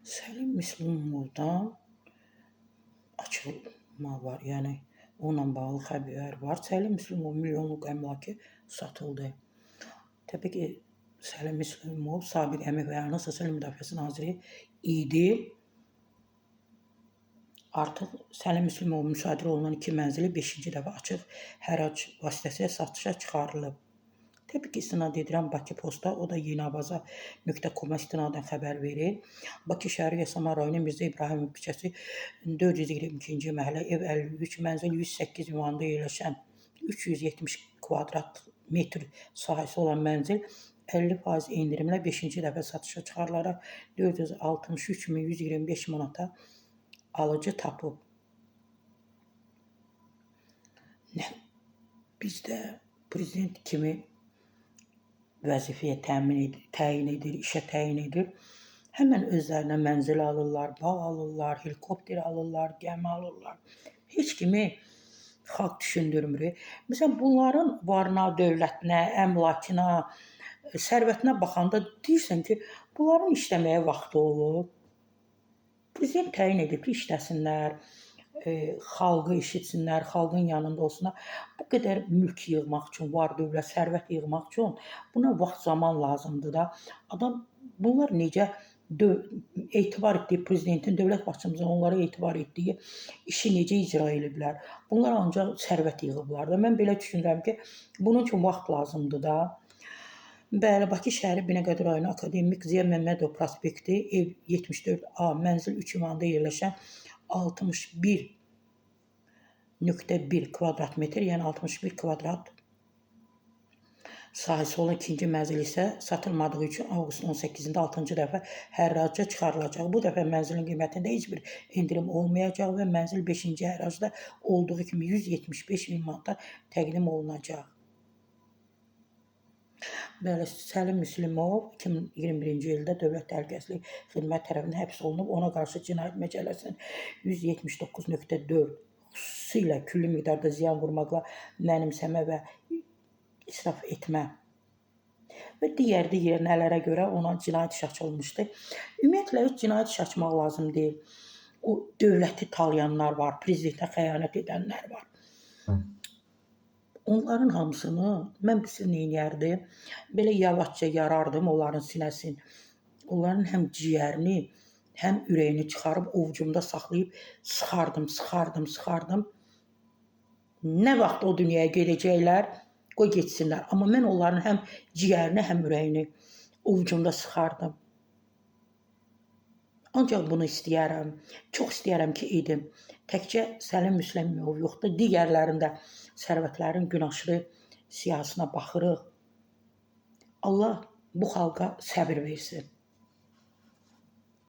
Səlim Müslümovdan açılma var, yəni onunla bağlı xəbər var. Səlim Müslümov milyonluq əmlakı satıldı. Təbii ki, Səlim Müslümov sabiq Əmək və Əhalinin Sosial Müdafiəsi naziri idi. Artıq Səlim Müslümovun müsadirə olunan iki mənzili 5-ci dəfə açıq hərrac vasitəsilə satışa çıxarılıb. Təbii ki, istinad edirəm Bakı Posta, o da yeniavaza.com-a istinadən xəbər verir. Bakı şəhəri Yasamal rayonu Mirzə İbrahimov küçəsi 422-ci məhəllə, ev 53, mənzil 108 ünvanında yerləşən 370 kvadrat metr sahəsi olan mənzil 50% endirimlə 5-ci dəfə satışa çıxarılaraq 463.125 manata alıcı tapıb. Nə bizdə prezident kimi vəzifəyə təyin edir, işə təyin edir. Həmən özlərinə mənzil alırlar, bağ alırlar, helikopter alırlar, gəmi alırlar. Heç kimi xalq düşündürmür. Məsələn, bunların varına, dövlətinə, əmlakına, sərvətinə baxanda deyirsən ki, bunların işləməyə vaxtı olub. Prezident təyin edib ki, işləsinlər, xalqı eşitsinlər, xalqın yanında olsunlar. Bu qədər mülk yığmaq üçün, var dövlət, sərvət yığmaq üçün buna vaxt zaman lazımdır da. Adam bunlar necə etibar etdiyi prezidentin, dövlət başçımızın onlara etibar etdiyi işi necə icra ediblər? Bunlar ancaq sərvət yığıblar da. Mən belə düşünürəm ki, bunun üçün vaxt lazımdır da. Bəli, Bakı şəhəri Binəqədi rayonu Akademik Ziya Məmmədov prospekti, ev 74A, mənzil 3 ünvanında yerləşən 61.1 kvadrat metr, yəni 61 kvadrat sahəsi olan ikinci mənzil isə satılmadığı üçün avqustun 18-də 6-cı dəfə hərraca çıxarılacaq. Bu dəfə mənzilin qiymətində heç bir endirim olmayacaq və mənzil 5-ci hərracda olduğu kimi 175 min manata təqdim olunacaq. Bəli, Səlim Müslümov 2021-ci ildə Dövlət Təhlükəsizlik Xidməti tərəfindən həbs olunub. Ona qarşı Cinayət Məcəlləsinin 179.4 xüsusilə külli miqdarda ziyan vurmaqla mənimsəmə və israf etmə və digər nələrə görə ona cinayət işi açılmışdı. Ümumiyyətlə, heç cinayət işi açmaq lazım deyil. O dövləti talayanlar var, prezidentə xəyanət edənlər var. Onların hamısını mən bilsin neynəyərdim? Belə yavaşca yarardım onların sinəsini. Onların həm ciyərini, həm ürəyini çıxarıb ovucumda saxlayıb sıxardım, sıxardım, sıxardım. Nə vaxt o dünyaya gedəcəklər, qoy getsinlər. Amma mən onların həm ciyərini, həm ürəyini ovucumda sıxardım. Ancaq bunu istəyərəm. Çox istəyərəm ki, edim. Təkcə Səlim Müslümov yox da, digərlərinin də sərvətlərin gün aşırı siyahısına baxırıq. Allah bu xalqa səbir versin.